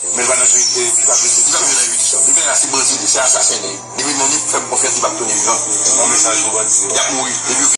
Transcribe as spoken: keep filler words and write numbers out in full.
Men l pa nan jiri, e, li pa jwe, li pa jwe nan jiridiksyon. Li vin la, se bandi li, se asasen li. Depi non li fè m konfyans, li p ap tounen vivan. Yon mesaj pou bandi yo. Y ap mouri. Depi yo